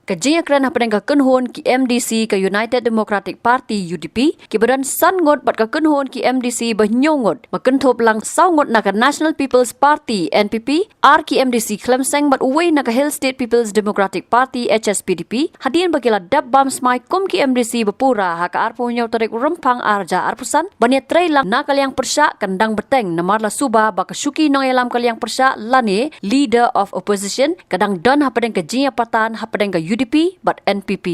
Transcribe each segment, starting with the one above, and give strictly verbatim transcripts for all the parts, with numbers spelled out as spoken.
Ka jingïakren hapdeng ka kynhun ki M D C ka United Democratic Party, U D P, kiba don san ngut bad ka kynhun ki M D C ba hynñiew ngut, ba kynthup lang saw ngut na ka National People's Party, N P P, ar ki M D C khlem seng bad uwei na ka Hill State People's Democratic Party, H S P D P, hadien ba ki la dep bam smai kum ki M D C ba pura ha ka arphew hynñiew tarik Rymphang ar hajar arphew san, ban ïatrei lang na ka liang pyrshah kan dang bteng namar la suba ba ka shuki nongïalam ka liang pyrshah lane Leader of Opposition ka dang don hapdeng ka jingïapatan hapdeng ka U D P bad N P P.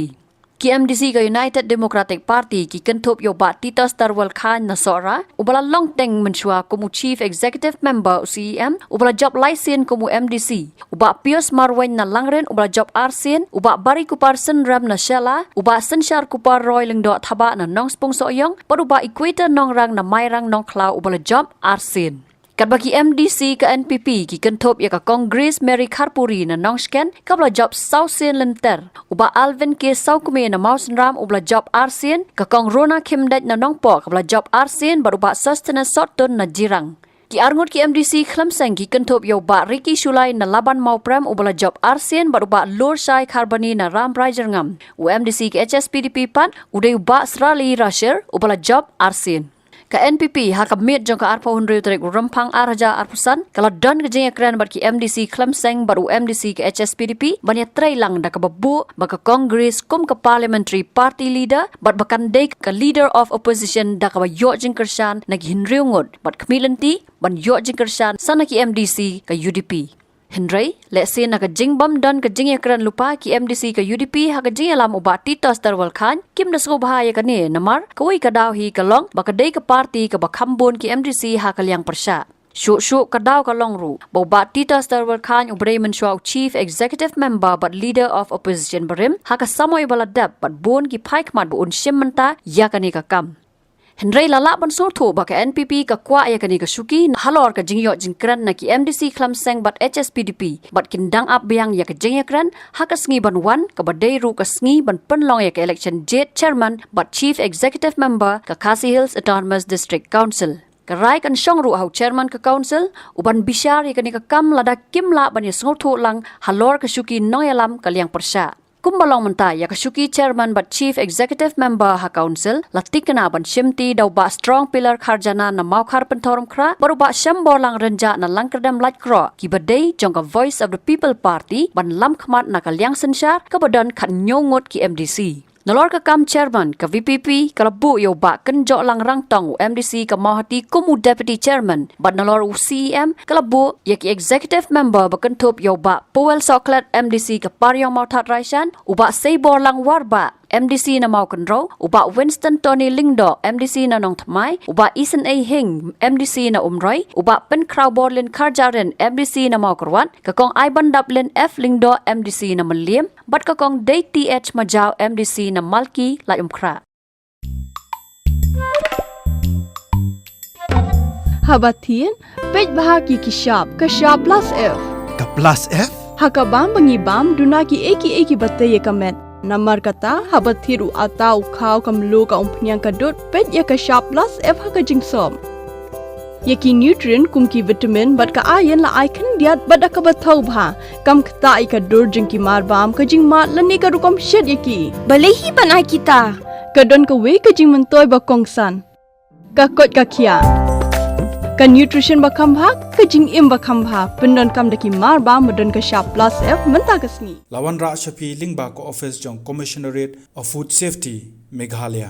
Ki M D C ka United Democratic Party ki kynthup ïa u Bah Titus Terwal Chyne na Sohra, uba la long teng mynshuwa kum u Chief Executive Member, u C E M, uba la jop lai sien kum u M D C, u Bah Pius Marwein na Langrin, uba la jop ar sien, u Bah Barikupar Synrem na Shella, u Bah Synshar Kupar Roy Lyngdoh Thabah na Nongspung Sohiong, bad u Bah Equator Nongrang na Mairang Nongkhlaw, uba la jop ar sien. Katba ki M D C ka N P P ki kynthup ïa ka Kong Grace Mary Kharpuri na Nongshken, kaba la jop saw sien lynter, u Bah Alvin K Sawkmie na Mawsynram, uba la jop ar sien, ka Kong Rona Khymdeit na Nongpoh, kaba la jop ar sien, bad u Bah Sosthenes Sohtun na Jirang. Ki arngut ki M D C khlem seng ki kynthup ïa u Bah Ricky Shullai na Laban Mawprem, uba la jop ar sien, bad u Bah Lurshai Kharbani na Rambrai Jyrngam. U M D C ka H S P D P pat u dei u Bah Srali Rashir, uba la jop ar sien. Ka N P P ha ka miet jong ka arphew hynriew tarik Rymphang ar hajar arphew san ka la don ka jingïakren bad ki M D C khlem seng bad u M D C ka H S P D P ban ïatrei lang da kaba buh ba ka Kong Grace kum ka Parliamentary Party Leader bad ba kan dei ka Leader of Opposition da kaba ïoh jingkyrshan na ki hynriew ngut bad khmih lynti ban ïoh jingkyrshan sa na ki M D C ka U D P. Hynrei lehse na ka jingbym don ka jingïakren lypa, ki M D C ka U D P ha ka jingïalam u Bah Titus Terwal Chyne kim da sngewbha ïa kane namar kawei ka daw hi ka long ba ka dei ka party kaba kham bun ki M D C ha ka liang pyrshah. Shuh shuh ka daw ka long ruh ba u Bah Titus Terwal Chyne uba dei mynshuwa u Chief Executive Member bad Leader of Opposition barim ha ka samoi ba la dep bad bun ki phai khmat ba un shim bynta ïa kane ka kam. Hynrei la lah ban sngewthuh ba ka N P P ka kwah ïa kane ka shuki halor ka jingïoh jingkren na ki M D C khlem seng bad H S P D P bad kin dang ap biang ïa ka jingïakren ha ka sngi ban wan kaba dei ruh ka sngi ban pynlong ïa ka election jied Chairman bad Chief Executive Member ka Khasi Hills Autonomous District Council. Ka rai kan shong ruh ha u Chairman ka Council u ban bishar ïa kane ka kam lada kim lah ban ïa sngewthuh lang halor ka shuki nongïalam ka liang pyrshah. Kumba long mynta ïa ka shuki Chairman bad Chief Executive Member ha Council la thikna ban shimti da u Bah Strong Pillar Kharjana na Mawkhar Pynthorumkhrah bad u Bah Shemborlang Rynjah na Langkyrdem Laitkroh kiba dei jong ka Voice of the People Party ban lam khmat na ka liang synshar kaba don khathynñiew ngut ki M D C. Nalor ka kam Chairman ka V P P ka la buh ïa u Bah Kynjohlang Rangtong u M D C ka Mawhati kum u Deputy Chairman bad nalor u C E M ka la buh ïa ki Executive Member ba kynthup ïa u Bah Powell Sohkhlet M D C ka Pariong Mawthadraishan, u Bah Seiborlang Warbah M D C na Mawkynrew, u Bah Winston Tony Lyngdoh M D C na Nongthymmai, u Bah Isynei Hing M D C na Umroi, u Bah Pynkhrawborlin Kharjahrin M D C na Mawkyrwat, ka Kong Aibandaplin F Lyngdoh M D C na Mylliem bad ka Kong Dei T H Majaw M D C na Malki Laitumkhrah. Haba thied, peit bha ki ki shap, ka shap plus F. Ka plus F? Ha ka bam ba ngi bam, duna kiei kiei kiba tei ïa ka met. Namar kata, haba thied u atta, u khaw, ka mluh, ka umphniang, ka dud, peit ïa ka shap plus F ha ka jingsop. Ïa ki nutrient kum ki vitamin bad ka iron la ai khyndiat bad da kaba thaw bha. Kam ktah ïa ka dur jong ki marbam, ka jingmad lane ka rukom shet ïa ki. Balei hi ban ai kita? Ka don kawei ka jingmyntoi ba kongsan. Ka koit ka khiah. Ka nutrition ba kham bha, ka jingim ba kham bha. Pyndonkam da ki marbam ba don ka shap plus F mynta ka sngi. La wanrah sha phi lyngba ka office jong Commissionerate of Food Safety, Meghalaya.